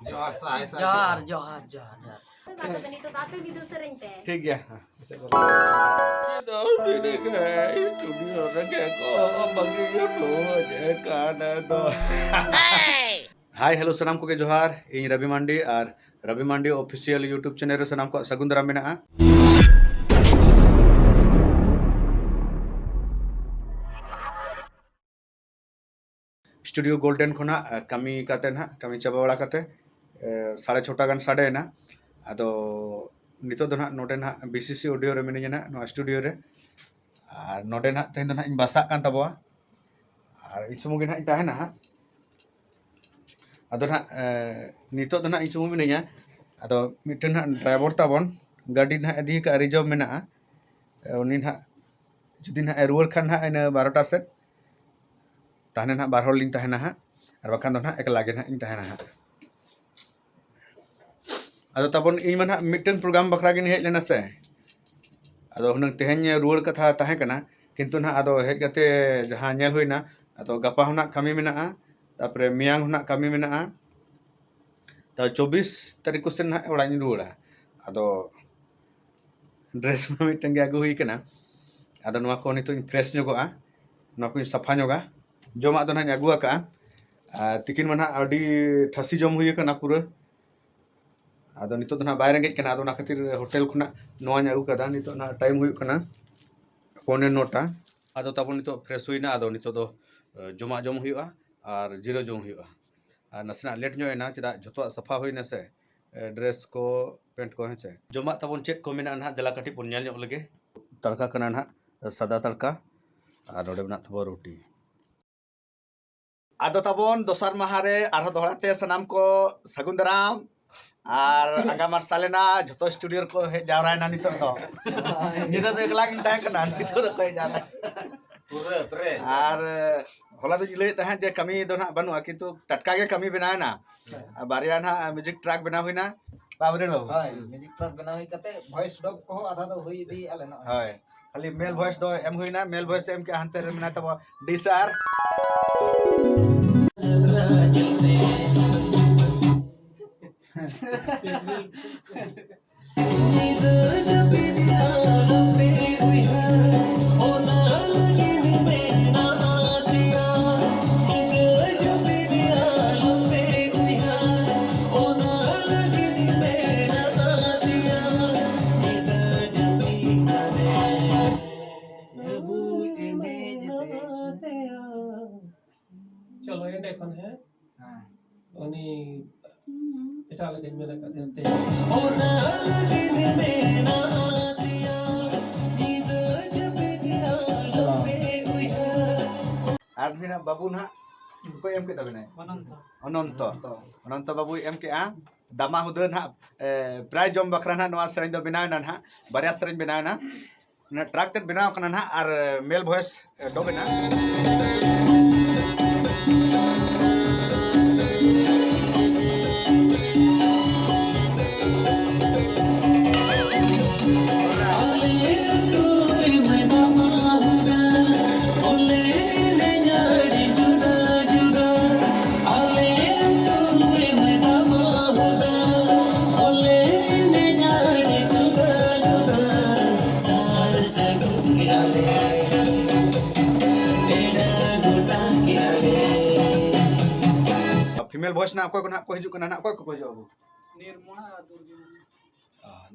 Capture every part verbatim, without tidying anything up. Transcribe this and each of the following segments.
ᱡᱚᱦᱟᱨ ᱥᱟᱭ ᱥᱟᱭ ᱡᱚᱦᱟᱨ, ᱡᱚᱦᱟᱨ᱾ ᱡᱚᱦᱟᱨ, ᱡᱚᱦᱟᱨ, ᱡᱚᱦᱟᱨ᱾ ᱢᱟ ᱛᱚᱵᱮ ᱱᱤᱛᱚᱜ ᱫᱚ ᱟᱯᱮ ᱢᱤᱫ ᱫᱷᱟᱣ ᱥᱮᱨᱮᱧ ᱯᱮ᱾ ᱴᱷᱤᱠ ᱜᱮᱭᱟ, ᱦᱮᱸ᱾ ᱪᱮᱫᱟᱜ ᱵᱤᱱ ᱮᱱᱮᱡᱟ? ᱥᱴᱩᱰᱤᱭᱳ ᱨᱮᱜᱮ ᱠᱚ ᱵᱟᱹᱜᱤ ᱦᱚᱴᱚ ᱟᱹᱧ ᱠᱟᱱ ᱫᱚ᱾ ᱦᱟᱭ, ᱦᱮᱞᱳ, ᱥᱟᱱᱟᱢ ᱠᱚᱜᱮ ᱡᱚᱦᱟᱨ᱾ ᱤᱧ ᱨᱚᱵᱤ ᱢᱟᱱᱰᱤ ᱟᱨ ᱨᱚᱵᱤ ᱢᱟᱱᱰᱤ ᱚᱯᱷᱤᱥᱤᱭᱟᱞ YouTube ᱪᱮᱱᱮᱞ ᱨᱮ ᱥᱟᱱᱟᱢ ᱠᱚᱣᱟᱜ ᱥᱟᱹᱜᱩᱱ ᱫᱟᱨᱟᱢ ᱢᱮᱱᱟᱜᱼᱟ᱾ ᱥᱴᱩᱰᱤᱭᱳ ᱜᱳᱞᱰᱮᱱ ᱠᱷᱚᱱᱟᱜ, ᱟ, ᱠᱟᱹᱢᱤ ᱠᱟᱛᱮ ᱱᱟᱦᱟᱜ, ᱠᱟᱹᱢᱤ ᱪᱟᱵᱟ ᱵᱟᱲᱟ ᱠᱟᱛᱮ, ᱮ, ᱥᱟᱲᱮ ᱪᱷᱚᱴᱟ ᱜᱟᱱ ᱥᱟᱰᱮᱭᱮᱱᱟ᱾ ᱟᱫᱚ ᱱᱤᱛᱚᱜ ᱫᱚ ᱱᱟᱦᱟᱜ ᱱᱚᱰᱮ ᱱᱟᱦᱟᱜ BCC ᱚᱰᱤᱭᱳ ᱨᱮ ᱢᱤᱱᱟᱹᱧᱟ ᱱᱟᱦᱟᱜ, ᱱᱚᱣᱟ ᱥᱴᱩᱰᱤᱭᱳ ᱨᱮ᱾ ᱟᱨ ᱱᱚᱰᱮ ᱱᱟᱦᱟᱜ ᱛᱮᱦᱮᱧ ᱫᱚ ᱱᱟᱦᱟᱜ ᱤᱧ ᱵᱟᱥᱟᱜ ᱠᱟᱱ ᱛᱟᱵᱚᱣᱟ᱾ ᱟᱨ ᱤᱧ ᱥᱩᱢᱩᱝ ᱜᱮ ᱱᱟᱦᱟᱜ ᱤᱧ ᱛᱟᱦᱮᱱᱟ ᱦᱟᱸᱜ᱾ ᱟᱫᱚ ᱱᱟᱦᱟᱜ, ᱮ, ᱱᱤᱛᱚᱜ ᱫᱚ ᱱᱟᱦᱟᱜ ᱤᱧ ᱥᱩᱢᱩᱝ ᱢᱤᱱᱟᱹᱧᱟ᱾ ᱟᱫᱚ ᱢᱤᱫᱴᱮᱱ ᱱᱟᱦᱟᱜ ᱰᱨᱟᱭᱵᱷᱟᱨ ᱛᱟᱵᱚᱱ ᱜᱟᱹᱰᱤ ᱱᱟᱦᱟᱜ ᱤᱫᱤ ᱠᱟᱜᱼᱟ, ᱨᱤᱡᱟᱨᱵᱷ ᱢᱮᱱᱟᱜᱼᱟ᱾ ᱮ, ᱩᱱᱤ ᱱᱟᱦᱟᱜ ᱡᱩᱫᱤ ᱱᱟᱦᱟᱜ ᱮ ᱨᱩᱣᱟᱹᱲ ᱠᱷᱟᱱ ᱱᱟᱦᱟᱜ ᱤᱱᱟᱹ ᱵᱟᱨᱚᱴᱟ ᱥᱮᱫ, ᱛᱟᱦᱚᱞᱮ ᱱᱟᱦᱟᱜ ᱵᱟᱨ ᱦᱚᱲ ᱞᱤᱧ ᱛᱟᱦᱮᱱᱟ ᱦᱟᱸᱜ, ᱟᱨ ᱵᱟᱠᱷᱟᱱ ᱫᱚ ᱱᱟᱦᱟᱜ ᱮᱠᱞᱟ ᱜᱮ ᱱᱟᱦᱟᱜ ᱤᱧ ᱛᱟᱦᱮᱱᱟ ᱦᱟᱸᱜ᱾ ᱟᱫᱚ ᱛᱟᱵᱚᱱ ᱤᱧ ᱢᱟ ᱱᱟᱦᱟᱜ ᱢᱤᱫᱴᱟᱝ ᱯᱨᱳᱜᱨᱟᱢ ᱵᱟᱠᱷᱨᱟ ᱜᱤᱧ ᱦᱮᱡ ᱞᱮᱱᱟ ᱥᱮ, ᱟᱫᱚ ᱦᱩᱱᱟᱹᱝ ᱛᱮᱦᱮᱧ ᱨᱩᱣᱟᱹᱲ ᱠᱟᱛᱷᱟ ᱛᱟᱦᱮᱸ ᱠᱟᱱᱟ, ᱠᱤᱱᱛᱩ ᱱᱟᱦᱟᱜ ᱟᱫᱚ ᱦᱮᱡ ᱠᱟᱛᱮ ᱡᱟᱦᱟᱸ ᱧᱮᱞ ᱦᱩᱭᱱᱟ, ᱟᱫᱚ ᱜᱟᱯᱟ ᱦᱚᱸ ᱱᱟᱦᱟᱜ ᱠᱟᱹᱢᱤ ᱢᱮᱱᱟᱜᱼᱟ, ᱛᱟᱨᱯᱚᱨᱮ ᱢᱮᱭᱟᱝ ᱦᱚᱸ ᱱᱟᱦᱟᱜ ᱠᱟᱹᱢᱤ ᱢᱮᱱᱟᱜᱼᱟ, ᱛᱚ ᱪᱚᱵᱵᱤᱥ ᱛᱟᱹᱨᱤᱠᱷ ᱠᱚᱥᱮᱫ ᱱᱟᱦᱟᱜ ᱚᱲᱟᱜ ᱤᱧ ᱨᱩᱣᱟᱹᱲᱟ᱾ ᱟᱫᱚ ᱰᱨᱮᱥ ᱢᱟ ᱢᱤᱫᱴᱟᱝ ᱜᱮ ᱟᱹᱜᱩ ᱦᱩᱭ ᱠᱟᱱᱟ᱾ ᱟᱫᱚ ᱱᱚᱣᱟ ᱠᱚ ᱱᱤᱛᱚᱜ ᱤᱧ ᱯᱷᱨᱮᱥ ᱧᱚᱜᱚᱜᱼᱟ, ᱱᱚᱣᱟ ᱠᱚᱧ ᱥᱟᱯᱷᱟ ᱧᱚᱜᱟ᱾ ᱡᱚᱢᱟᱜ ᱫᱚ ᱱᱟᱦᱟᱜ ᱤᱧ ᱟᱹᱜᱩ ᱟᱠᱟᱜᱼᱟ᱾ ᱟᱨ ᱛᱤᱠᱤᱱ ᱢᱟ ᱱᱟᱦᱟᱜ ᱟᱹᱰᱤ ᱴᱷᱟᱹᱥᱤ ᱡᱚᱢ ᱦᱩᱭ ᱟᱠᱟᱱᱟ ᱯᱩᱨᱟᱹ᱾ ᱟᱫᱚ ᱱᱤᱛᱚᱜ ᱫᱚ ᱱᱟᱦᱟᱜ ᱵᱟᱭ ᱨᱮᱸᱜᱮᱡ ᱠᱟᱱᱟ, ᱟᱫᱚ ᱚᱱᱟ ᱠᱷᱟᱹᱛᱤᱨ ᱦᱳᱴᱮᱞ ᱠᱷᱚᱱᱟᱜ ᱱᱚᱣᱟᱧ ᱟᱹᱜᱩ ᱠᱟᱫᱟ᱾ ᱱᱤᱛᱚᱜ ᱱᱟᱦᱟᱜ ᱴᱟᱭᱤᱢ ᱦᱩᱭᱩᱜ ᱠᱟᱱᱟ ᱯᱚᱱᱮ ᱱᱚᱴᱟ᱾ ᱟᱫᱚ ᱛᱟᱵᱚᱱ ᱱᱤᱛᱚᱜ ᱯᱷᱨᱮᱥ ᱦᱩᱭᱱᱟ, ᱟᱫᱚ ᱱᱤᱛᱚᱜ ᱫᱚ, ᱮ, ᱡᱚᱢᱟᱜ ᱡᱚᱢ ᱦᱩᱭᱩᱜᱼᱟ ᱟᱨ ᱡᱤᱨᱟᱹᱣ ᱡᱚᱝ ᱦᱩᱭᱩᱜᱼᱟ᱾ ᱟᱨ ᱱᱟᱥᱮᱱᱟᱜ ᱞᱮᱴ ᱧᱚᱜ ᱮᱱᱟ, ᱪᱮᱫᱟᱜ ᱡᱷᱚᱛᱚᱣᱟᱜ ᱥᱟᱯᱷᱟ ᱦᱩᱭᱱᱟ ᱥᱮ, ᱮ, ᱰᱨᱮᱥ ᱠᱚ, ᱯᱮᱱᱴ ᱠᱚ, ᱦᱮᱸ ᱥᱮ᱾ ᱡᱚᱢᱟᱜ ᱛᱟᱵᱚᱱ ᱪᱮᱫ ᱠᱚ ᱢᱮᱱᱟᱜᱼᱟ ᱱᱟᱦᱟᱜ, ᱫᱮᱞᱟ ᱠᱟᱹᱴᱤᱡ ᱵᱚᱱ ᱧᱮᱞ ᱧᱚᱜ ᱞᱮᱜᱮ᱾ ᱛᱟᱲᱠᱟ ᱠᱟᱱᱟ ᱱᱟᱦᱟᱜ ᱥᱟᱫᱟ ᱛᱟᱲᱠᱟ, ᱟᱨ ᱱᱚᱰᱮ ᱢᱮᱱᱟᱜ ᱛᱟᱵᱚᱱᱟ ᱨᱩᱴᱤ᱾ ᱟᱫᱚ ᱛᱟᱵᱚᱱ ᱫᱚᱥᱟᱨ ᱢᱟᱦᱟ ᱨᱮ ᱟᱨᱦᱚᱸ ᱫᱚᱦᱲᱟ ᱛᱮ ᱥᱟᱱᱟᱢ ᱠᱚ ᱥᱟᱹᱜᱩᱱ ᱫᱟᱨᱟᱢ᱾ ᱟᱨ ᱟᱸᱜᱟ ᱢᱟᱨᱥᱟᱞ ᱮᱱᱟ, ᱡᱷᱚᱛᱚ ᱥᱴᱩᱰᱤᱭᱳ ᱨᱮᱠᱚ ᱦᱮᱡ ᱡᱟᱣᱨᱟᱭᱮᱱᱟ ᱱᱤᱛᱚᱜ ᱫᱚ᱾ ᱧᱤᱫᱟᱹ ᱫᱚ ᱮᱠᱞᱟ ᱜᱤᱧ ᱛᱟᱦᱮᱸ ᱠᱟᱱᱟ, ᱱᱤᱛᱚᱜ ᱫᱚᱠᱚ ᱦᱮᱡ ᱡᱟᱣᱨᱟᱭᱮᱱᱟ᱾ ᱯᱩᱨᱟᱹ ᱯᱨᱮ᱾ ᱟᱨ, ᱮ, ᱦᱚᱞᱟ ᱫᱚᱧ ᱞᱟᱹᱭᱮᱫ ᱛᱟᱦᱮᱸᱫ ᱡᱮ ᱠᱟᱹᱢᱤ ᱫᱚ ᱱᱟᱦᱟᱜ ᱵᱟᱹᱱᱩᱜᱼᱟ, ᱠᱤᱱᱛᱩ ᱴᱟᱴᱠᱟ ᱜᱮ ᱠᱟᱹᱢᱤ ᱵᱮᱱᱟᱣ ᱮᱱᱟ᱾ ᱟᱨ ᱵᱟᱨᱭᱟ ᱱᱟᱦᱟᱜ ᱢᱤᱣᱡᱤᱠ ᱴᱨᱟᱠ ᱵᱮᱱᱟᱣ ᱦᱩᱭᱱᱟ᱾ ᱵᱟᱵᱨᱮ ᱵᱟᱹᱵᱩ᱾ ᱦᱳᱭ, ᱢᱤᱣᱡᱤᱠ ᱴᱨᱟᱠ ᱵᱮᱱᱟᱣ ᱦᱩᱭ ᱠᱟᱛᱮ ᱵᱷᱚᱭᱮᱥ ᱰᱚᱵ ᱠᱚᱦᱚᱸ ᱟᱫᱷᱟ ᱫᱚ ᱦᱩᱭ ᱤᱫᱤᱭᱮᱫᱼᱟ ᱞᱮ ᱱᱚᱜᱼᱚᱭ᱾ ᱦᱳᱭ, ᱠᱷᱟᱹᱞᱤ ᱢᱮᱞ ᱵᱷᱚᱭᱮᱥ ᱫᱚ ᱮᱢ ᱦᱩᱭᱱᱟ, ᱢᱮᱞ ᱵᱷᱚᱭᱮᱥ ᱮᱢ ᱠᱮᱜᱼᱟ, ᱦᱟᱱᱛᱮ ᱨᱮ ᱢᱮᱱᱟᱭ ᱛᱟᱵᱚ ᱰᱤ ᱥᱟᱨ᱾ ᱧᱤᱫᱟᱹ ᱡᱟᱹᱯᱤᱫ ᱟᱞᱚᱯᱮ ᱩᱭᱦᱟᱹᱨ, ᱚᱱᱟ ᱞᱟᱹᱜᱤᱫ ᱢᱮᱱᱟᱜᱼᱟ ᱛᱮᱭᱟᱨ᱾ ᱧᱤᱫᱟᱹ ᱡᱟᱹᱯᱤᱫ ᱟᱞᱚᱯᱮ ᱩᱭᱦᱟᱹᱨ, ᱚᱱᱟ ᱞᱟᱹᱜᱤᱫ ᱢᱮᱱᱟᱜᱼᱟ ᱛᱮᱭᱟᱨ᱾ ᱧᱤᱫᱟᱹ ᱡᱟᱹᱯᱤᱫ ᱟᱞᱮ ᱟᱹᱵᱩᱭ ᱮᱱᱮᱡ ᱨᱮ᱾ ᱪᱚᱞᱚ, ᱮᱸᱰᱮ ᱠᱷᱚᱱ, ᱦᱮᱸ? ᱦᱮᱸ᱾ ᱩᱱᱤ ᱮᱴᱟᱜ ᱞᱮᱠᱟᱧ ᱢᱮᱱ ᱟᱠᱟᱫ ᱛᱟᱦᱮᱸ ᱛᱮ᱾ ᱚᱱᱟ ᱞᱟᱹᱜᱤᱫ ᱢᱮᱱᱟᱜ ᱯᱮᱭᱟ, ᱧᱤᱫᱟᱹ ᱡᱟᱹᱯᱤᱫ ᱟᱞᱚᱯᱮ ᱩᱭᱦᱟᱹᱨ᱾ ᱟᱨ ᱢᱮᱱᱟᱜ ᱵᱟᱹᱵᱩ ᱱᱟᱦᱟᱜ, ᱚᱠᱚᱭ ᱮᱢ ᱠᱮᱫ ᱛᱟᱵᱮᱱᱟᱭ? ᱚᱱᱚᱱᱛᱚ᱾ ᱚᱱᱚᱱᱛᱚ᱾ ᱚᱱᱚᱱᱛᱚ ᱵᱟᱹᱵᱩᱭ ᱮᱢ ᱠᱮᱜᱼᱟ᱾ ᱫᱟᱢᱟ ᱦᱩᱫᱟᱹ ᱱᱟᱦᱟᱜ, ᱮ, prize ᱡᱚᱢ ᱵᱟᱠᱷᱨᱟ ᱱᱟᱦᱟᱜ ᱱᱚᱣᱟ ᱥᱮᱨᱮᱧ ᱫᱚ ᱵᱮᱱᱟᱣ ᱮᱱᱟ ᱱᱟᱦᱟᱜ᱾ ᱵᱟᱨᱭᱟ ᱥᱮᱨᱮᱧ ᱵᱮᱱᱟᱣ ᱮᱱᱟ᱾ ᱚᱱᱟ track ᱛᱮᱫ ᱵᱮᱱᱟᱣ ᱠᱟᱱᱟ ᱱᱟᱦᱟᱜ, ᱟᱨ male voice ᱰᱚᱵ ᱮᱱᱟ᱾ Female voice ᱱᱟᱜ ᱚᱠᱚᱭ ᱠᱚ ᱱᱟᱜ ᱠᱚ ᱦᱤᱡᱩᱜ ᱠᱟᱱᱟ ᱱᱟᱜ, ᱚᱠᱚᱭ ᱠᱚᱠᱚ ᱦᱤᱡᱩᱜᱼᱟ ᱟᱵᱚ? ᱱᱤᱨᱢᱚᱞᱟ ᱟᱨ ᱫᱩᱨᱜᱤ ᱢᱩᱨᱢᱩ᱾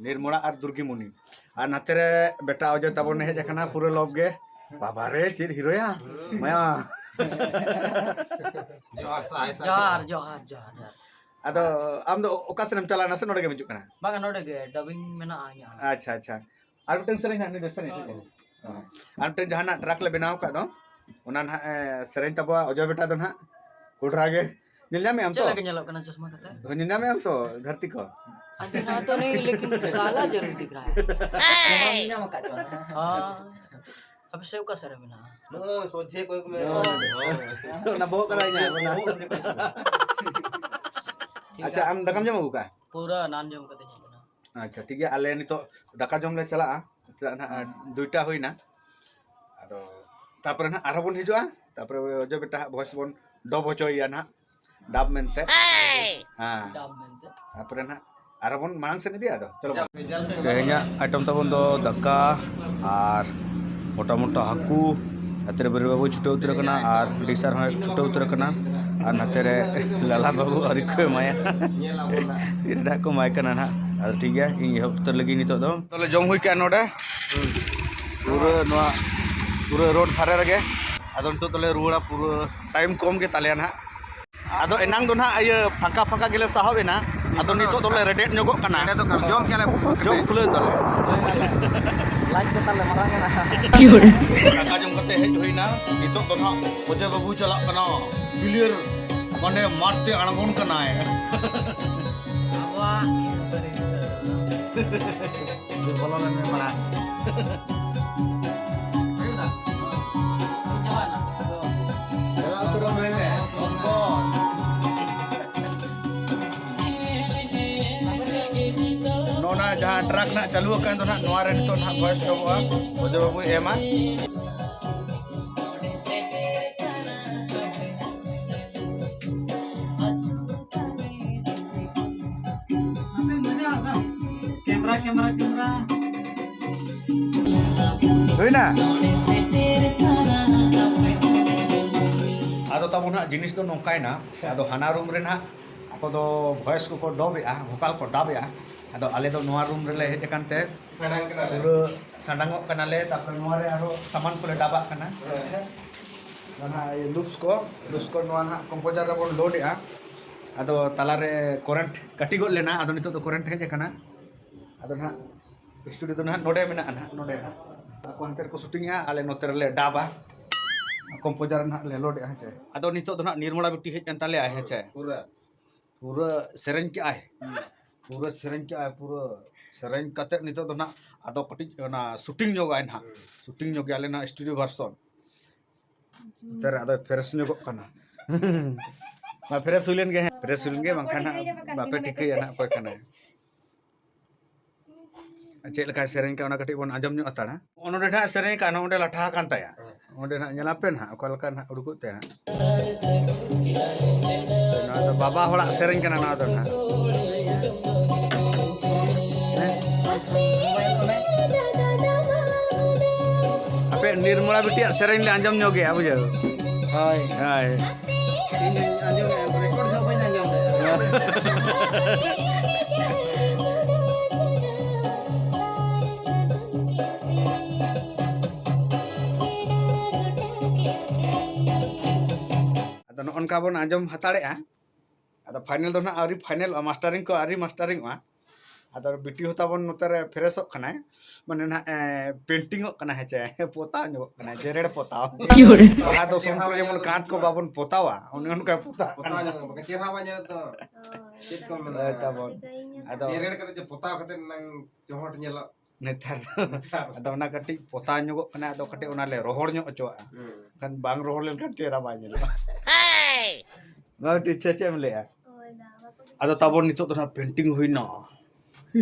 ᱱᱤᱨᱢᱚᱞᱟ ᱟᱨ ᱫᱩᱨᱜᱤ ᱢᱩᱱᱤ᱾ ᱟᱨ ᱱᱟᱛᱮ ᱨᱮ ᱵᱮᱴᱟ ᱚᱡᱚᱭ ᱛᱟᱵᱚᱱ ᱦᱮᱡ ᱟᱠᱟᱱᱟ, ᱯᱩᱨᱟᱹ ᱞᱚᱵ ᱜᱮ᱾ ᱵᱟᱵᱟ ᱨᱮ, ᱪᱮᱫ ᱦᱤᱨᱳᱭᱟ ᱢᱟᱭᱟ᱾ ᱡᱚᱦᱟᱨ, ᱥᱟᱭ ᱥᱟᱭ ᱡᱚᱦᱟᱨ, ᱡᱚᱦᱟᱨ᱾ ᱡᱚᱦᱟᱨ, ᱡᱚᱦᱟᱨ, ᱡᱚᱦᱟᱨ᱾ ᱟᱫᱚ ᱟᱢ ᱫᱚ ᱚᱠᱟ ᱥᱮᱱ ᱮᱢ ᱪᱟᱞᱟᱣ ᱮᱱᱟ ᱥᱮ ᱱᱚᱰᱮ ᱜᱮᱢ ᱦᱤᱡᱩᱜ ᱠᱟᱱᱟ? ᱵᱟᱝᱟ, ᱱᱚᱰᱮ ᱜᱮ dubbing ᱢᱮᱱᱟᱜᱼᱟ ᱤᱧᱟᱹᱜ᱾ ᱟᱪᱪᱷᱟ, ᱟᱪᱪᱷᱟ᱾ ᱟᱨ ᱢᱤᱫᱴᱮᱱ ᱥᱮᱨᱮᱧ ᱦᱟᱸᱜ ᱱᱩᱭ ᱫᱚ ᱥᱮᱨᱮᱧ ᱦᱳᱭ᱾ ᱦᱚᱪᱚᱭᱟ᱾ ᱦᱳᱭ᱾ ᱟᱨ ᱢᱤᱫᱴᱮᱱ ᱡᱟᱦᱟᱱᱟᱜ track ᱞᱮ ᱵᱮᱱᱟᱣ ᱟᱠᱟᱫ ᱫᱚ, ᱚᱱᱟ ᱱᱟᱦᱟᱜ, ᱮ, ᱥᱮᱨᱮᱧ ᱛᱟᱵᱚᱣᱟ ᱚᱡᱚᱭ ᱵᱮᱴᱟ ᱫᱚ ᱱᱟᱦᱟᱜ᱾ ᱠᱚᱰᱨᱟ ᱜᱮ᱾ ᱧᱮᱞ ᱧᱟᱢᱮᱜ ᱟᱢ ᱪᱮᱫ ᱛᱚ? ᱞᱮᱠᱟ ᱧᱮᱞᱚᱜ ᱠᱟᱱᱟ ᱪᱚᱥᱢᱟ ᱠᱟᱛᱮ? ᱦᱳᱭ, ᱧᱮᱞ ᱧᱟᱢᱮᱜ ᱟᱢ ᱛᱚ ᱫᱷᱟᱹᱨᱛᱤ ᱠᱚ? ᱟᱫᱚ ᱱᱟ ᱛᱚ ᱱᱟᱦᱤᱸ, ᱞᱮᱠᱤᱱ ᱠᱟᱞᱟ ᱡᱟᱨᱩᱨ ᱫᱤᱠᱷ ᱨᱟᱦᱟ ᱦᱟᱭ᱾ ᱧᱮᱞ ᱧᱟᱢ ᱟᱠᱟᱫ ᱪᱚ ᱱᱟᱦᱟᱜ᱾ ᱦᱟᱸ᱾ ᱟᱯᱮ ᱥᱮᱫ ᱚᱠᱟ ᱥᱮᱫ ᱨᱮ ᱢᱮᱱᱟᱜᱼᱟ? ᱱᱚᱜᱼᱚᱭ ᱥᱚᱡᱷᱮ ᱠᱚᱭᱮᱠ ᱢᱮ᱾ ᱦᱳᱭ᱾ ᱚᱱᱟ ᱵᱚᱦᱚᱜ ᱠᱟᱱᱟ ᱤᱧᱟᱹᱜ, ᱚᱱᱟ᱾ ᱵᱚᱦᱚᱜ ᱨᱮ᱾ ᱴᱷᱤᱠ ᱟᱪᱪᱷᱟ, ᱜᱮᱭᱟ᱾ ᱟᱢ ᱫᱟᱠᱟᱢ ᱡᱚᱢ ᱟᱹᱜᱩ ᱠᱟᱜᱼᱟ? ᱯᱩᱨᱟᱹ ᱮᱱᱟᱱ ᱡᱚᱢ ᱠᱟᱛᱮ ᱦᱮᱡ ᱠᱟᱱᱟ᱾ ᱟᱪᱪᱷᱟ, ᱴᱷᱤᱠ ᱜᱮᱭᱟ, ᱟᱞᱮ ᱱᱤᱛᱚᱜ ᱫᱟᱠᱟ ᱡᱚᱢ ᱞᱮ ᱪᱟᱞᱟᱜᱼᱟ᱾ ᱪᱮᱫᱟᱜ ᱱᱟᱦᱟᱜ, ᱦᱩᱸ᱾ ᱫᱩᱭᱴᱟ ᱦᱩᱭᱱᱟ᱾ ᱟᱫᱚ ᱛᱟᱯᱚᱨᱮ ᱱᱟᱦᱟᱜ ᱟᱨᱦᱚᱸ ᱵᱚᱱ ᱦᱤᱡᱩᱜᱼᱟ, ᱛᱟᱯᱚᱨᱮ ᱚᱡᱚᱭ ᱵᱮᱴᱟ ᱦᱟᱸᱜ voice ᱵᱚᱱ ᱰᱚᱵ ᱦᱚᱪᱚᱭᱮᱭᱟ ᱱᱟᱦᱟᱜ᱾ ᱰᱟᱵ ᱢᱮᱱᱛᱮ᱾ ᱦᱮᱸ᱾ ᱰᱟᱵ ᱢᱮᱱᱛᱮ᱾ ᱛᱟᱨᱯᱚᱨᱮ ᱱᱟᱦᱟᱜ ᱟᱨ ᱵᱚᱱ ᱢᱟᱲᱟᱝ ᱥᱮᱫ ᱤᱫᱤᱭᱟ ᱟᱫᱚ᱾ ᱪᱚᱞᱚ᱾ ᱛᱮᱦᱮᱧᱟᱜ ᱟᱭᱴᱮᱢ ᱛᱟᱵᱚᱱ ᱫᱚ ᱫᱟᱠᱟ ᱟᱨ ᱢᱚᱴᱟ ᱢᱚᱴᱟ ᱦᱟᱹᱠᱩ᱾ ᱱᱟᱛᱮ ᱨᱮ ᱵᱤᱨᱩ ᱵᱟᱹᱵᱩᱭ ᱪᱷᱩᱴᱟᱹᱣ ᱩᱛᱟᱹᱨ ᱟᱠᱟᱱᱟ ᱟᱨ ᱰᱤᱥᱟᱨ ᱦᱚᱸᱭ ᱪᱷᱩᱴᱟᱹᱣ ᱩᱛᱟᱹᱨ ᱟᱠᱟᱱᱟ᱾ ᱟᱨ ᱱᱟᱛᱮ ᱨᱮ ᱞᱟᱞᱟ ᱵᱟᱹᱵᱩ ᱟᱹᱣᱨᱤ ᱠᱚ ᱮᱢᱟᱭᱟ᱾ ᱛᱤᱨᱮ ᱱᱟᱦᱟᱜ ᱠᱚ ᱮᱢᱟᱭ ᱠᱟᱱᱟ ᱱᱟᱦᱟᱜ᱾ ᱟᱫᱚ ᱴᱷᱤᱠ ᱜᱮᱭᱟ, ᱤᱧ ᱮᱦᱚᱵ ᱩᱛᱟᱹᱨ ᱞᱟᱹᱜᱤᱫ ᱱᱤᱛᱚᱜ ᱫᱚ᱾ ᱛᱟᱦᱞᱮ ᱡᱚᱢ ᱦᱩᱭ ᱠᱮᱜᱼᱟ ᱱᱚᱰᱮ, ᱯᱩᱨᱟᱹ ᱱᱚᱣᱟ, ᱯᱩᱨᱟᱹ ᱨᱳᱰ ᱫᱷᱟᱨᱮ ᱨᱮᱜᱮ᱾ ᱟᱫᱚ ᱱᱤᱛᱚᱜ ᱫᱚᱞᱮ ᱨᱩᱣᱟᱹᱲᱟ, ᱯᱩᱨᱟᱹ ᱴᱟᱭᱤᱢ ᱠᱚᱢ ᱜᱮ ᱛᱟᱞᱮᱭᱟ ᱱᱟᱦᱟᱜ᱾ ᱟᱫᱚ ᱮᱱᱟᱝ ᱫᱚ ᱱᱟᱦᱟᱜ ᱤᱭᱟᱹ ᱯᱷᱟᱸᱠᱟ ᱯᱷᱟᱸᱠᱟ ᱜᱮᱞᱮ ᱥᱟᱦᱚᱵ ᱮᱱᱟ, ᱟᱫᱚ ᱱᱤᱛᱚᱜ ᱫᱚᱞᱮ ᱨᱮᱰᱮᱫ ᱧᱚᱜᱚᱜ ᱠᱟᱱᱟ᱾ ᱨᱮᱰᱮᱫᱚᱜ ᱠᱟᱱᱟ, ᱡᱚᱢ ᱠᱮᱜᱼᱟ ᱞᱮ᱾ ᱡᱚᱢ ᱠᱷᱩᱞᱟᱹᱣ ᱫᱟᱞᱮ᱾ ᱞᱟᱡ ᱫᱚ ᱛᱟᱞᱮ ᱢᱟᱨᱟᱝ ᱮᱱᱟ᱾ ᱫᱟᱠᱟ ᱡᱚᱢ ᱠᱟᱛᱮ ᱦᱮᱡ ᱦᱩᱭᱱᱟ, ᱱᱤᱛᱚᱜ ᱫᱚ ᱱᱟᱦᱟᱜ ᱚᱡᱚᱭ ᱵᱟᱹᱵᱩ ᱪᱟᱞᱟᱜ ᱠᱟᱱᱟ ᱯᱤᱞᱤᱭᱟᱹᱨ, ᱢᱟᱱᱮ ᱢᱟᱴᱷ ᱛᱮ ᱟᱬᱜᱚᱱ ᱠᱟᱱᱟᱭ᱾ ᱟᱵᱚᱣᱟᱜ ᱵᱚᱞᱚ ᱞᱮᱱ ᱢᱮ ᱢᱟᱲᱟᱝ᱾ ᱱᱚᱜᱼᱚ ᱱᱟ ᱡᱟᱦᱟᱸ ᱴᱨᱟᱠ ᱱᱟᱜ ᱪᱟᱹᱞᱩ ᱟᱠᱟᱱ ᱫᱚ ᱱᱟᱜ, ᱱᱚᱣᱟ ᱨᱮ ᱱᱤᱛᱚᱜ ᱱᱟᱜ ᱵᱷᱚᱭᱮᱥ ᱰᱚᱵᱚᱜᱼᱟ, ᱚᱡᱚᱭ ᱵᱟᱹᱵᱩᱭ ᱮᱢᱟ᱾ Camera, camera, camera. ᱦᱩᱭᱱᱟ? ᱟᱫᱚ ᱛᱟᱵᱚᱱ ᱦᱟᱸᱜ ᱡᱤᱱᱤᱥ ᱫᱚ ᱱᱚᱝᱠᱟᱭᱱᱟ, ᱟᱫᱚ ᱦᱟᱱᱟ ᱨᱩᱢ ᱨᱮ ᱱᱟᱦᱟᱜ ᱟᱠᱚ ᱫᱚ ᱵᱷᱚᱭᱮᱥ ᱠᱚᱠᱚ ᱰᱚᱵ ᱮᱜᱼᱟ, ᱵᱷᱳᱠᱟᱞ ᱠᱚ ᱰᱟᱵ ᱮᱜᱼᱟ᱾ ᱟᱫᱚ ᱟᱞᱮ ᱫᱚ ᱱᱚᱣᱟ ᱨᱩᱢ ᱨᱮᱞᱮ ᱦᱮᱡ ᱟᱠᱟᱱ ᱛᱮ ᱥᱟᱰᱟᱝ ᱠᱟᱱᱟ ᱞᱮ᱾ ᱯᱩᱨᱟᱹ ᱥᱟᱰᱟᱝᱚᱜ ᱠᱟᱱᱟᱞᱮ᱾ ᱛᱟᱨᱯᱚᱨᱮ ᱱᱚᱣᱟ ᱨᱮ ᱟᱨᱦᱚᱸ ᱥᱟᱢᱟᱱ ᱠᱚᱞᱮ ᱰᱟᱵᱟᱜ ᱠᱟᱱᱟ᱾ ᱦᱮᱸ᱾ ᱚᱱᱟ ᱞᱩᱯᱥ ᱠᱚ, ᱞᱩᱯᱥ ᱠᱚ ᱱᱚᱣᱟ ᱱᱟᱦᱟᱜ ᱠᱚᱢᱯᱳᱡᱟᱨ ᱨᱮᱵᱚᱱ ᱞᱳᱰ ᱮᱜᱼᱟ᱾ ᱟᱫᱚ ᱛᱟᱞᱟᱨᱮ ᱠᱚᱨᱮᱱᱴ ᱠᱟᱹᱴᱤ ᱜᱚᱫ ᱞᱮᱱᱟ, ᱟᱫᱚ ᱱᱤᱛᱚᱜ ᱫᱚ ᱠᱚᱨᱮᱱᱴ ᱦᱮᱡ ᱟᱠᱟᱱᱟ᱾ ᱟᱫᱚ ᱱᱟᱦᱟᱜ ᱥᱴᱩᱰᱤᱭᱳ ᱫᱚ ᱱᱟᱦᱟᱜ ᱱᱚᱰᱮ ᱢᱮᱱᱟᱜᱼᱟ, ᱱᱟᱦᱟᱜ ᱱᱚᱰᱮ ᱱᱟᱦᱟᱜ᱾ ᱟᱠᱚ ᱦᱟᱱᱛᱮ ᱨᱮᱠᱚ ᱥᱩᱴᱤᱝ ᱮᱜᱼᱟ, ᱟᱞᱮ ᱱᱚᱛᱮ ᱨᱮᱞᱮ ᱰᱟᱵᱟ᱾ ᱠᱚᱢᱯᱳᱡᱟᱨ ᱱᱟᱦᱟᱜ ᱞᱮ ᱞᱳᱰ ᱮᱜᱼᱟ, ᱦᱮᱸ ᱪᱮ? ᱟᱫᱚ ᱱᱤᱛᱚᱜ ᱫᱚ ᱱᱟᱦᱟᱜ ᱱᱤᱨᱢᱚᱞᱟ ᱵᱤᱴᱤ ᱦᱮᱡ ᱮᱱ ᱛᱟᱞᱮᱭᱟᱭ, ᱦᱮᱸ ᱪᱮ? ᱯᱩᱨᱟᱹ᱾ ᱯᱩᱨᱟᱹ ᱥᱮᱨᱮᱧ ᱠᱮᱜᱼᱟᱭ᱾ ᱦᱩᱸ᱾ ᱯᱩᱨᱟᱹ ᱥᱮᱨᱮᱧ ᱠᱮᱜᱼᱟᱭ, ᱯᱩᱨᱟᱹ ᱥᱮᱨᱮᱧ ᱠᱟᱛᱮᱫ ᱱᱤᱛᱚᱜ ᱫᱚ ᱱᱟᱦᱟᱜ ᱟᱫᱚ ᱠᱟᱹᱴᱤᱡ ᱚᱱᱟ ᱥᱩᱴᱤᱝ ᱧᱚᱜᱟᱭ ᱱᱟᱦᱟᱜ᱾ ᱦᱩᱸ᱾ ᱥᱩᱴᱤᱝ ᱧᱚᱜ ᱜᱮᱭᱟ ᱟᱞᱮ ᱱᱟᱦᱟᱜ ᱥᱴᱩᱰᱤᱭᱳ ᱵᱷᱟᱨᱥᱚᱱ᱾ ᱱᱚᱛᱮ ᱨᱮ ᱟᱫᱚᱭ ᱯᱷᱨᱮᱥ ᱧᱚᱜᱚᱜ ᱠᱟᱱᱟ᱾ ᱢᱟ ᱯᱷᱨᱮᱥ ᱦᱩᱭ ᱞᱮᱱ ᱜᱮ ᱦᱮᱸ, ᱯᱷᱨᱮᱥ ᱦᱩᱭ ᱞᱮᱱ ᱜᱮ, ᱵᱟᱝᱠᱷᱟᱱ ᱦᱟᱸᱜ ᱵᱟᱯᱮ ᱴᱷᱤᱠᱟᱹᱭᱟ ᱱᱟᱦᱟᱜ ᱚᱠᱚᱭ ᱠᱟᱱᱟᱭ᱾ ᱪᱮᱫ ᱞᱮᱠᱟᱭ ᱥᱮᱨᱮᱧ ᱠᱟᱱᱟ, ᱚᱱᱟ ᱠᱟᱹᱴᱤᱡ ᱵᱚᱱ ᱟᱸᱡᱚᱢ ᱧᱚᱜ ᱦᱟᱛᱟᱲᱟ᱾ ᱚᱱᱚᱸᱰᱮ ᱱᱟᱦᱟᱜ ᱥᱮᱨᱮᱧ ᱠᱟᱱᱟ, ᱚᱸᱰᱮ ᱞᱟᱴᱷᱟ ᱟᱠᱟᱱ ᱛᱟᱭᱟ᱾ ᱚᱸᱰᱮ ᱱᱟᱦᱟᱜ ᱧᱮᱞᱟᱯᱮ ᱱᱟᱦᱟᱜ ᱚᱠᱟ ᱞᱮᱠᱟ ᱱᱟᱦᱟᱜ ᱩᱰᱩᱠᱚᱜ ᱛᱟᱭᱟ ᱱᱟᱦᱟᱜ᱾ ᱱᱚᱣᱟ ᱫᱚ ᱵᱟᱵᱟ ᱦᱚᱲᱟᱜ ᱥᱮᱨᱮᱧ ᱠᱟᱱᱟ ᱱᱚᱣᱟ ᱫᱚ ᱱᱟᱦᱟᱜ᱾ ᱦᱮᱸ? ᱟᱯᱮ ᱱᱤᱨᱢᱚᱞᱟ ᱵᱤᱴᱤᱭᱟᱜ ᱥᱮᱨᱮᱧ ᱞᱮ ᱟᱸᱡᱚᱢ ᱧᱚᱜᱮᱜᱼᱟ, ᱵᱩᱡᱷᱟᱹᱣ? ᱦᱳᱭ᱾ ᱦᱳᱭ᱾ ᱤᱧ ᱫᱚᱧ ᱟᱸᱡᱚᱢᱮᱫᱼᱟ, ᱨᱮᱠᱚᱨᱰ ᱡᱚᱦᱚᱜ ᱵᱟᱹᱧ ᱟᱸᱡᱚᱢ ᱞᱮᱫᱼᱟ᱾ ᱟᱫᱚ ᱱᱚᱜᱼᱚ ᱱᱚᱝᱠᱟ ᱵᱚᱱ ᱟᱸᱡᱚᱢ ᱦᱟᱛᱟᱲᱮᱜᱼᱟ᱾ ᱟᱫᱚ ᱯᱷᱟᱭᱱᱮᱞ ᱫᱚ ᱱᱟᱦᱟᱜ ᱟᱹᱣᱨᱤ ᱯᱷᱟᱭᱱᱮᱞᱚᱜᱼᱟ, ᱢᱟᱥᱴᱟᱨᱤᱝ ᱠᱚ ᱟᱹᱣᱨᱤ ᱢᱟᱥᱴᱟᱨᱤᱝᱚᱜᱼᱟ᱾ ᱟᱫᱚ ᱵᱤᱴᱤ ᱦᱚᱸ ᱛᱟᱵᱚᱱ ᱱᱚᱛᱮ ᱨᱮ ᱯᱷᱨᱮᱥᱚᱜ ᱠᱟᱱᱟᱭ, ᱢᱟᱱᱮ ᱱᱟᱦᱟᱜ, ᱮ, ᱯᱮᱱᱴᱤᱝᱚᱜ ᱠᱟᱱᱟ, ᱦᱮᱸ ᱪᱮ? ᱯᱚᱛᱟᱣ ᱧᱚᱜᱚᱜ ᱠᱟᱱᱟᱭ, ᱡᱮᱨᱮᱲ ᱯᱚᱛᱟᱣ᱾ ᱵᱟᱦᱟ ᱫᱚ ᱥᱚᱢᱯᱩᱨ ᱡᱮᱢᱚᱱ ᱠᱟᱸᱛ ᱠᱚ ᱵᱟᱵᱚᱱ ᱯᱚᱛᱟᱣᱟ, ᱚᱱᱮ ᱚᱱᱠᱟ ᱯᱚᱛᱟᱣ ᱯᱚᱛᱟᱣ ᱠᱟᱱᱟ᱾ ᱧᱚᱜᱚᱜ ᱠᱟᱱᱟ, ᱪᱮᱦᱨᱟ ᱵᱟᱝ ᱧᱮᱞᱚᱜ ᱫᱚ᱾ ᱦᱳᱭ, ᱪᱮᱫ ᱠᱚ ᱢᱮᱱᱟ? ᱦᱳᱭ, ᱛᱟᱵᱚᱱ᱾ ᱟᱫᱚ ᱡᱮᱨᱮᱲ ᱠᱟᱛᱮ ᱪᱮ ᱯᱚᱛᱟᱣ ᱠᱟᱛᱮ ᱱᱟᱝ ᱪᱚᱦᱚᱸᱴ ᱧᱮᱞᱚᱜ᱾ ᱱᱮᱛᱟᱨ ᱫᱚ ᱱᱮᱛᱟᱨ᱾ ᱟᱫᱚ ᱚᱱᱟ ᱠᱟᱹᱴᱤᱡ ᱯᱚᱛᱟᱣ ᱧᱚᱜᱚᱜ ᱠᱟᱱᱟ, ᱟᱫᱚ ᱠᱟᱹᱴᱤᱡ ᱚᱱᱟ ᱞᱮ ᱨᱚᱦᱚᱲ ᱧᱚᱜ ᱦᱚᱪᱚᱣᱟᱜᱼᱟ᱾ ᱦᱩᱸ᱾ ᱠᱷᱟᱱ ᱵᱟᱝ ᱨᱚᱦᱚᱲ ᱞᱮᱱᱠᱷᱟᱱ ᱪᱮᱦᱨᱟ ᱵᱟᱭ ᱧᱮᱞᱚᱜᱼᱟ᱾ ᱵᱟᱝ ᱴᱷᱤᱠ ᱥᱮ ᱪᱮᱫ ᱮᱢ ᱞᱟᱹᱭᱟ? ᱦᱳᱭ, ᱫᱟ, ᱚᱱᱟ ᱠᱚᱜᱮ᱾ ᱟᱫᱚ ᱛᱟᱵᱚᱱ ᱱᱤᱛᱚᱜ ᱫᱚ ᱱᱟᱦᱟᱜ ᱯᱮᱱᱴᱤᱝ ᱦᱩᱭᱱᱟ᱾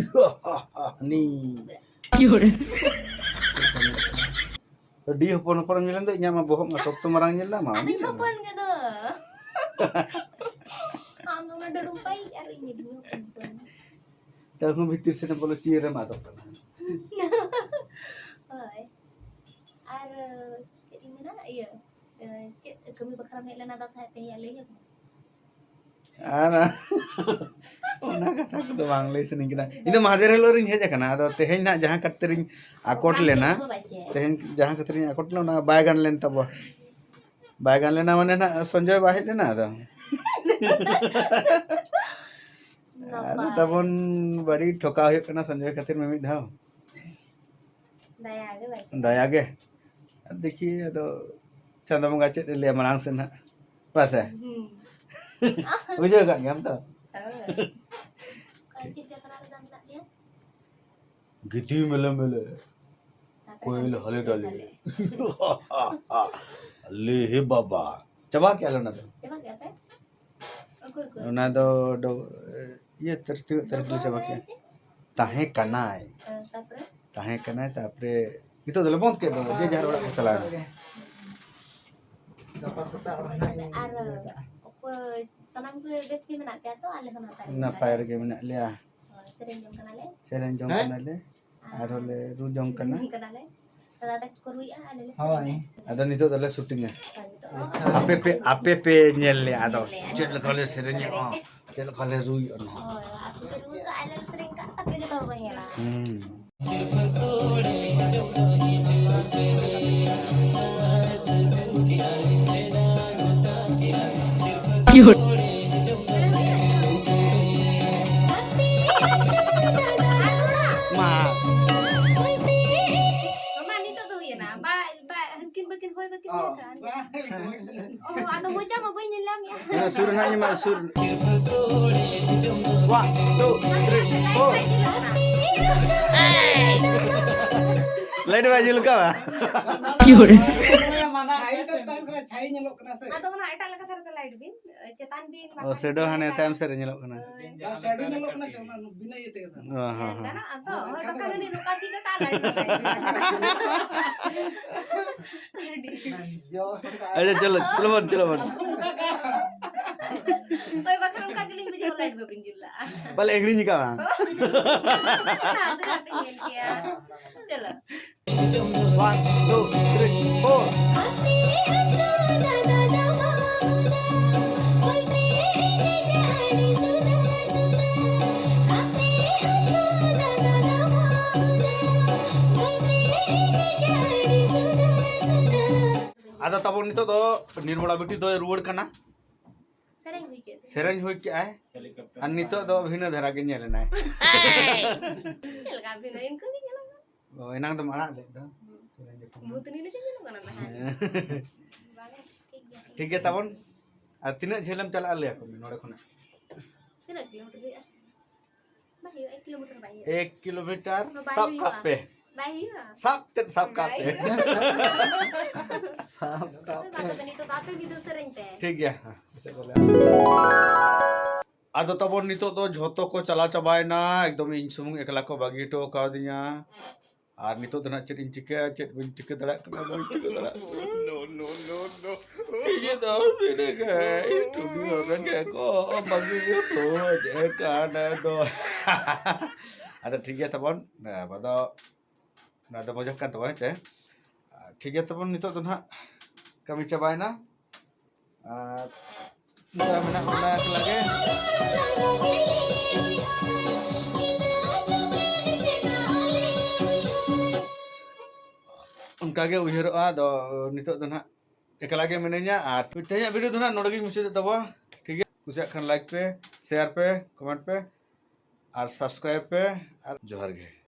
ᱦᱟᱹᱱᱤ᱾ ᱟᱹᱰᱤ ᱦᱚᱯᱚᱱ ᱦᱚᱯᱚᱱ ᱮᱢ ᱧᱮᱞ ᱮᱱ ᱫᱚ, ᱤᱧᱟᱹᱜ ᱢᱟ ᱵᱚᱦᱚᱜ ᱢᱟ ᱥᱚᱠᱛᱚ ᱢᱟᱨᱟᱝ ᱧᱮᱞ ᱫᱟ, ᱢᱟ ᱟᱹᱰᱤ ᱦᱚᱯᱚᱱ ᱜᱮ ᱫᱚ᱾ ᱟᱢ ᱫᱚ ᱚᱱᱟ ᱰᱩᱰᱩ ᱯᱟᱭᱤᱡ ᱟᱨ ᱤᱧ ᱜᱮ ᱰᱩᱰᱩ ᱦᱚᱯᱚᱱ ᱦᱚᱯᱚᱱ᱾ ᱛᱟᱹᱦᱩ ᱵᱷᱤᱛᱤᱨ ᱥᱮᱱ ᱵᱚᱞᱚ ᱪᱤᱭᱟᱹ ᱨᱮᱢ ᱟᱫᱚᱜ ᱠᱟᱱᱟ᱾ ᱦᱳᱭ᱾ ᱟᱨ, ᱪᱮᱫ ᱤᱧ ᱢᱮᱱᱟ, ᱤᱭᱟᱹ, ᱪᱮᱫ ᱠᱟᱹᱢᱤ ᱵᱟᱠᱷᱨᱟᱢ ᱦᱮᱡ ᱞᱮᱱᱟ ᱫᱟ ᱛᱟᱦᱮᱸᱫ ᱛᱮᱦᱮᱧ ᱞᱟᱹᱭ ᱧᱚᱜ ᱢᱮ? ᱟᱨ ᱚᱱᱟ ᱠᱟᱛᱷᱟ ᱠᱚᱫᱚ ᱵᱟᱝ ᱞᱟᱹᱭ ᱥᱟᱱᱟᱧ ᱠᱟᱱᱟ᱾ ᱤᱧ ᱫᱚ ᱢᱟᱦᱫᱮᱨ ᱦᱤᱞᱳᱜ ᱨᱤᱧ ᱦᱮᱡ ᱟᱠᱟᱱᱟ, ᱟᱫᱚ ᱛᱮᱦᱮᱧ ᱱᱟᱜ ᱡᱟᱦᱟᱸ ᱠᱷᱟᱹᱛᱤᱨ ᱤᱧ ᱟᱠᱚᱴ ᱵᱟᱝ ᱞᱮᱱᱟ, ᱦᱮᱡ ᱫᱚ ᱵᱟᱭ ᱪᱮᱫ? ᱛᱮᱦᱮᱧ ᱡᱟᱦᱟᱸ ᱠᱷᱟᱹᱛᱤᱨ ᱤᱧ ᱟᱠᱚᱴ ᱞᱮᱱᱟ, ᱚᱱᱟ ᱵᱟᱭ ᱜᱟᱱ ᱞᱮᱱ ᱛᱟᱵᱚ, ᱵᱟᱭ ᱜᱟᱱ ᱞᱮᱱᱟ ᱢᱟᱱᱮ ᱱᱟᱜ ᱥᱚᱧᱡᱚᱭ ᱵᱟᱭ ᱦᱮᱡ ᱞᱮᱱᱟ, ᱟᱫᱚ ᱟᱫᱚ ᱱᱟᱯᱟᱭ᱾ ᱛᱟᱵᱚᱱ ᱵᱟᱹᱲᱤ ᱴᱷᱚᱠᱟᱣ ᱦᱩᱭᱩᱜ ᱠᱟᱱᱟ ᱥᱚᱧᱡᱚᱭ ᱠᱷᱟᱹᱛᱤᱨ ᱢᱤᱢᱤᱫ ᱫᱷᱟᱣ᱾ ᱫᱟᱭᱟ ᱜᱮ ᱵᱟᱭ ᱪᱟᱞᱟᱜᱼᱟ᱾ ᱫᱟᱭᱟ ᱜᱮ᱾ ᱟᱨ ᱫᱮᱠᱷᱤ, ᱟᱫᱚ ᱪᱟᱸᱫᱚ ᱵᱚᱸᱜᱟ ᱪᱮᱫ ᱮ ᱞᱟᱹᱭᱟ ᱢᱟᱲᱟᱝ ᱥᱮᱱ ᱦᱟᱸᱜ᱾ ᱵᱟᱥᱮ? ᱦᱩᱸ᱾ ᱵᱩᱡᱷᱟᱹᱣ ᱠᱟᱜ ᱜᱮᱭᱟᱢ ᱛᱚ? ᱦᱳᱭ᱾ ᱚᱠᱟ ᱪᱮᱫ ᱡᱟᱛᱨᱟ ᱨᱮᱫᱚ ᱢᱮᱱᱟᱜ ᱢᱮᱭᱟ? ᱜᱤᱫᱤ ᱢᱮᱞᱮ ᱢᱮᱞᱮ᱾ ᱛᱟᱯᱚᱨᱮ ᱠᱚᱭᱮᱞ ᱦᱟᱱᱛᱮ ᱦᱟᱞᱮ ᱰᱟᱞᱮ᱾ ᱦᱟᱞᱮ᱾ ᱞᱮ ᱦᱮ ᱵᱟᱵᱟ᱾ ᱪᱟᱵᱟ ᱠᱮᱜᱼᱟ ᱞᱮ ᱚᱱᱟ ᱫᱚ᱾ ᱪᱟᱵᱟ ᱠᱮᱜᱼᱟ ᱯᱮ? ᱚᱠᱚᱭ ᱠᱚ? ᱚᱱᱟ ᱫᱚ ᱰᱚ-, ᱤᱭᱟᱹ ᱛᱟᱹᱨᱤᱠᱷ, ᱛᱤᱱᱟᱹᱜ ᱛᱟᱹᱨᱤᱠᱷ ᱞᱮ ᱪᱟᱵᱟ ᱠᱮᱜᱼᱟ? ᱪᱮᱫ? ᱛᱟᱦᱮᱸ ᱠᱟᱱᱟᱭ᱾ ᱦᱮᱸ, ᱛᱟᱯᱚᱨᱮ? ᱛᱟᱦᱮᱸ ᱠᱟᱱᱟᱭ, ᱛᱟᱯᱚᱨᱮ ᱱᱤᱛᱚᱜ ᱫᱚᱞᱮ ᱵᱚᱱᱫ ᱠᱮᱫ ᱫᱚ, ᱡᱮ ᱡᱟᱦᱟᱸ ᱚᱲᱟᱜ ᱠᱚ ᱪᱟᱞᱟᱣ ᱮᱱᱟ᱾ ᱜᱟᱯᱟ ᱥᱮᱛᱟᱜ ᱨᱮ ᱱᱟᱦᱟᱜ ᱤᱧ ᱟᱨ ᱤᱭᱟᱹ ᱠᱟᱜᱼᱟ᱾ ᱚᱠᱚᱭ ᱥᱟᱱᱟᱢ ᱠᱚ ᱵᱮᱥ ᱜᱮ ᱢᱮᱱᱟᱜ ᱯᱮᱭᱟ ᱛᱚ? ᱟᱞᱮ ᱦᱚᱸ ᱱᱟᱯᱟᱭ ᱜᱮ ᱱᱟᱯᱟᱭ ᱢᱮᱱᱟᱜ ᱨᱮᱜᱮ ᱞᱮᱭᱟ᱾ ᱢᱮᱱᱟᱜ ᱞᱮᱭᱟ᱾ ᱦᱳᱭ, ᱥᱮᱨᱮᱧ ᱡᱚᱝ ᱠᱟᱱᱟᱞᱮ᱾ ᱥᱮᱨᱮᱧ ᱡᱚᱝ ᱦᱮᱸ? ᱠᱟᱱᱟᱞᱮ᱾ ᱟᱨ ᱟᱨᱦᱚᱸ ᱞᱮ ᱨᱩ ᱡᱚᱝ ᱠᱟᱱᱟ᱾ ᱨᱩ ᱡᱚᱝ ᱠᱟᱱᱟᱞᱮ᱾ ᱫᱟᱫᱟ ᱛᱟᱠᱚ ᱠᱚ ᱨᱩᱭᱮᱫᱼᱟ, ᱟᱞᱮ ᱞᱮ ᱦᱳᱭ᱾ ᱥᱮᱨᱮᱧᱟ᱾ ᱟᱫᱚ ᱱᱤᱛᱚᱜ ᱫᱚᱞᱮ ᱥᱩᱴᱤᱝᱟ᱾ ᱦᱳᱭ, ᱱᱤᱛᱚᱜ ᱫᱚ ᱟᱯᱮ ᱯᱮ, ᱟᱯᱮ ᱯᱮ ᱧᱮᱞ ᱞᱮᱭᱟ ᱟᱫᱚ᱾ ᱧᱮᱞ ᱞᱮᱭᱟ᱾ ᱪᱮᱫ ᱞᱮᱠᱟ ᱞᱮ ᱥᱮᱨᱮᱧᱮᱜᱼᱟ, ᱥᱮᱨᱮᱧ᱾ ᱪᱮᱫ ᱞᱮᱠᱟ ᱞᱮ ᱨᱩᱭᱮᱜᱼᱟ ᱱᱟᱦᱟᱜ᱾ ᱦᱳᱭ, ᱟᱯᱮ ᱯᱮ ᱨᱩ ᱠᱟᱜᱼᱟ, ᱟᱞᱮ ᱞᱮ ᱥᱮᱨᱮᱧ ᱠᱟᱜᱼᱟ, ᱛᱟᱯᱚᱨᱮ ᱡᱚᱛᱚ ᱦᱚᱲ ᱠᱚ ᱧᱮᱞᱟ᱾ ᱦᱩᱸ᱾ ᱢᱟ᱾ ᱢᱟᱢᱟ, ᱱᱤᱛᱚᱜ ᱫᱚ ᱦᱩᱭᱮᱱᱟ᱾ ᱵᱟ, ᱵᱟ, ᱦᱟᱱᱠᱤᱱ ᱵᱟᱹᱠᱤᱱ ᱦᱚᱭ ᱵᱟᱹᱠᱤᱱ ᱧᱮᱞ ᱠᱟᱜᱼᱟ᱾ ᱚ, ᱟᱫᱚ ᱢᱚᱪᱟ ᱢᱟ ᱵᱟᱹᱧ ᱧᱮᱞ ᱧᱟᱢᱮᱜᱼᱟ᱾ ᱚᱱᱟ ᱥᱩᱨ ᱨᱮ ᱱᱟᱜ ᱤᱧ ᱮᱢᱟ, ᱥᱩᱨ᱾ One, two, three, four᱾ Light ᱵᱟᱭ ᱡᱩᱞ ᱠᱟᱣᱟ᱾ ᱪᱷᱟᱭ ᱫᱚ ᱛᱟᱦᱮᱱ ᱠᱟᱱᱟ, ᱪᱷᱟᱭ ᱧᱮᱞᱚᱜ ᱠᱟᱱᱟ ᱥᱮ᱾ ᱟᱫᱚ ᱚᱱᱟ ᱮᱴᱟᱜ ᱞᱮᱠᱟ ᱫᱷᱟᱨᱮ ᱛᱮ light ᱵᱤᱱ, ᱪᱮᱛᱟᱱ ᱵᱤᱱ, ᱚ, ᱵᱟᱠᱷᱟᱱ shadow ᱵᱤᱱ ᱦᱟᱱᱮ ᱧᱮᱞᱟ᱾ ᱛᱟᱭᱚᱢ ᱥᱮᱫ ᱨᱮ ᱧᱮᱞᱚᱜ ᱠᱟᱱᱟ᱾ ᱦᱳᱭ᱾ ᱵᱟ, shadow ᱧᱮᱞᱚᱜ ᱠᱟᱱᱟ ᱪᱮ, ᱚᱱᱟ ᱵᱤᱱᱟᱹ ᱤᱭᱟᱹ ᱛᱮᱜᱮ ᱛᱚ᱾ ᱚ, ᱦᱚᱸ, ᱦᱚᱸ᱾ ᱜᱟᱱᱚᱜᱼᱟ ᱛᱚ? ᱦᱳᱭ, ᱵᱟᱠᱷᱟᱱ ᱩᱱᱤ ᱱᱚᱝᱠᱟ ᱛᱤ ᱫᱚ ᱚᱠᱟ light ᱵᱤᱱ ᱞᱟᱜᱟᱣᱟ? ᱟᱹᱰᱤ ᱡᱚᱥ ᱚᱱᱠᱟ᱾ ᱟᱪᱪᱷᱟ, ᱪᱚᱞᱚ, ᱪᱚᱞᱚ ᱵᱚᱱ, ᱪᱚᱞᱚ ᱵᱚᱱ᱾ ᱦᱳᱭ, ᱵᱟᱠᱷᱟᱱ ᱚᱱᱠᱟ ᱜᱮᱞᱤᱧ ᱵᱩᱡᱷᱟᱹᱣᱟ, light ᱵᱟᱹᱵᱤᱱ ᱡᱩᱞ ᱞᱟᱜᱼᱟ᱾ ᱯᱟᱞᱮ ᱦᱤᱲᱤᱧ ᱟᱠᱟᱫᱼᱟ᱾ ᱚᱱᱟ ᱫᱚ ᱵᱟᱯᱮ ᱧᱮᱞ ᱠᱮᱭᱟ᱾ ᱪᱚᱞᱚ᱾ One, two, three, four᱾ ᱟᱫᱚ ᱛᱟᱵᱚᱱ ᱱᱤᱛᱚᱜ ᱫᱚ ᱱᱤᱨᱢᱚᱞᱟ ᱵᱤᱴᱤ ᱫᱚᱭ ᱨᱩᱣᱟᱹᱲ ᱠᱟᱱᱟ᱾ ᱥᱮᱨᱮᱧ ᱦᱩᱭ ᱠᱮᱫ ᱫᱚ᱾ ᱥᱮᱨᱮᱧ ᱦᱩᱭ ᱠᱮᱜᱼᱟᱭ᱾ ᱟᱨ ᱱᱤᱛᱚᱜ ᱫᱚ ᱵᱷᱤᱱᱟᱹ ᱫᱷᱟᱨᱟ ᱜᱮ ᱧᱮᱞ ᱮᱱᱟᱭ᱾ ᱪᱮᱫ ᱞᱮᱠᱟ ᱵᱷᱤᱱᱟᱹ? ᱤᱱᱠᱟᱹ ᱜᱮ ᱧᱮᱞᱚᱜ ᱠᱟᱱᱟ᱾ ᱚ, ᱮᱱᱟᱝ ᱫᱚᱢ ᱟᱲᱟᱜ ᱞᱮᱫ ᱫᱚ᱾ ᱦᱩᱸ᱾ ᱥᱮᱨᱮᱧ ᱡᱚᱠᱷᱚᱱ᱾ ᱵᱷᱩᱛᱱᱤ ᱞᱮᱠᱟ ᱧᱮᱞᱚᱜ ᱠᱟᱱᱟ ᱛᱟᱦᱮᱸᱫ᱾ ᱦᱮᱸ᱾ ᱵᱟᱝ, ᱴᱷᱤᱠ ᱜᱮᱭᱟ᱾ ᱴᱷᱤᱠ ᱜᱮᱭᱟ ᱛᱟᱵᱚᱱ᱾ ᱟᱨ ᱛᱤᱱᱟᱹᱜ ᱡᱷᱟᱹᱞᱮᱢ ᱪᱟᱞᱟᱜᱼᱟ ᱞᱟᱹᱭ ᱟᱠᱚ ᱢᱮ ᱱᱚᱰᱮ ᱠᱷᱚᱱᱟᱜ᱾ ᱛᱤᱱᱟᱹᱜ kilometre ᱦᱩᱭᱩᱜᱼᱟ? ᱵᱟᱭ ᱦᱩᱭᱩᱜᱼᱟ, ᱮᱠ kilometre ᱵᱟᱭ ᱦᱩᱭᱩᱜᱼᱟ᱾ ᱮᱠ kilometre ᱵᱟᱭ ᱥᱟᱵ ᱦᱩᱭᱩᱜᱼᱟ᱾ ᱠᱟᱜ ᱯᱮ᱾ ᱵᱟᱭ ᱦᱩᱭᱩᱜᱼᱟ᱾ ᱥᱟᱵ ᱛᱮᱫ ᱥᱟᱵ ᱠᱟᱜ ᱵᱟᱭ ᱯᱮ᱾ ᱦᱩᱭᱩᱜᱼᱟ᱾ ᱥᱟᱵ ᱠᱟᱜ ᱢᱟ ᱯᱮ᱾ ᱛᱚᱵᱮ ᱱᱤᱛᱚᱜ ᱫᱚ ᱟᱯᱮ ᱢᱤᱫ ᱫᱷᱟᱣ ᱥᱮᱨᱮᱧ ᱯᱮ᱾ ᱴᱷᱤᱠ ᱜᱮᱭᱟ᱾ ᱦᱮᱸ, ᱪᱮᱫ ᱠᱚ ᱞᱟᱹᱭᱟ? ᱟᱫᱚ ᱛᱟᱵᱚᱱ ᱱᱤᱛᱚᱜ ᱫᱚ ᱡᱷᱚᱛᱚ ᱠᱚ ᱪᱟᱞᱟᱣ ᱪᱟᱵᱟᱭᱮᱱᱟ, ᱮᱠᱫᱚᱢ ᱤᱧ ᱥᱩᱢᱩᱝ ᱮᱠᱞᱟ ᱠᱚ ᱵᱟᱹᱜᱤ ᱦᱚᱴᱚ ᱠᱟᱣᱫᱤᱧᱟ᱾ ᱟᱨ ᱱᱤᱛᱚᱜ ᱫᱚ ᱱᱟᱦᱟᱜ ᱪᱮᱫ ᱤᱧ ᱪᱤᱠᱟᱹᱭᱟ, ᱪᱮᱫ ᱵᱟᱹᱧ ᱪᱤᱠᱟᱹ ᱫᱟᱲᱮᱭᱟᱜ ᱠᱟᱱᱟ, ᱵᱟᱹᱧ ᱪᱤᱠᱟᱹ ᱫᱟᱲᱮᱭᱟᱜ ᱠᱟᱱᱟ᱾ ᱤᱧ ᱫᱚ ᱢᱮᱱᱮᱫ ᱜᱮ, ᱥᱴᱩᱰᱤᱭᱳ ᱨᱮᱜᱮ ᱠᱚ ᱵᱟᱹᱜᱤ ᱦᱚᱴᱚ ᱟᱹᱧ ᱠᱟᱱᱟ ᱫᱚ᱾ ᱟᱫᱚ ᱴᱷᱤᱠ ᱜᱮᱭᱟ ᱛᱟᱵᱚᱱ, ᱟᱵᱚ ᱫᱚ ᱱᱚᱣᱟ ᱫᱚ ᱢᱚᱡᱟ ᱠᱟᱱ ᱛᱟᱵᱚᱱᱟ, ᱦᱮᱸ ᱪᱮ? ᱴᱷᱤᱠ ᱜᱮᱭᱟ ᱛᱟᱵᱚᱱ, ᱱᱤᱛᱚᱜ ᱫᱚ ᱱᱟᱦᱟᱜ ᱠᱟᱹᱢᱤ ᱪᱟᱵᱟᱭᱮᱱᱟ᱾ ᱟᱨ ᱱᱤᱛᱚᱜ ᱢᱮᱱᱟᱜ ᱵᱚᱱᱟ ᱮᱠᱞᱟ ᱜᱮ᱾ ᱚᱱᱠᱟ ᱜᱮ ᱩᱭᱦᱟᱹᱨᱚᱜᱼᱟ᱾ ᱟᱫᱚ ᱱᱤᱛᱚᱜ ᱫᱚ ᱱᱟᱦᱟᱜ ᱮᱠᱞᱟ ᱜᱮ ᱢᱤᱱᱟᱹᱧᱟ᱾ ᱟᱨ ᱛᱮᱦᱮᱧᱟᱜ ᱵᱷᱤᱰᱤᱭᱳ ᱫᱚ ᱱᱟᱦᱟᱜ ᱱᱚᱰᱮ ᱜᱤᱧ ᱢᱩᱪᱟᱹᱫᱮᱫ ᱛᱟᱵᱚᱱᱟ᱾ ᱴᱷᱤᱠ ᱜᱮᱭᱟ, ᱠᱩᱥᱤᱭᱟᱜ ᱠᱷᱟᱱ ᱞᱟᱭᱤᱠ ᱯᱮ, ᱥᱮᱭᱟᱨ ᱯᱮ, ᱠᱚᱢᱮᱱᱴ ᱯᱮ ᱟᱨ ᱥᱟᱵᱥᱠᱨᱟᱭᱤᱵ ᱯᱮ᱾ ᱟᱨ ᱡᱚᱦᱟᱨ ᱜᱮ᱾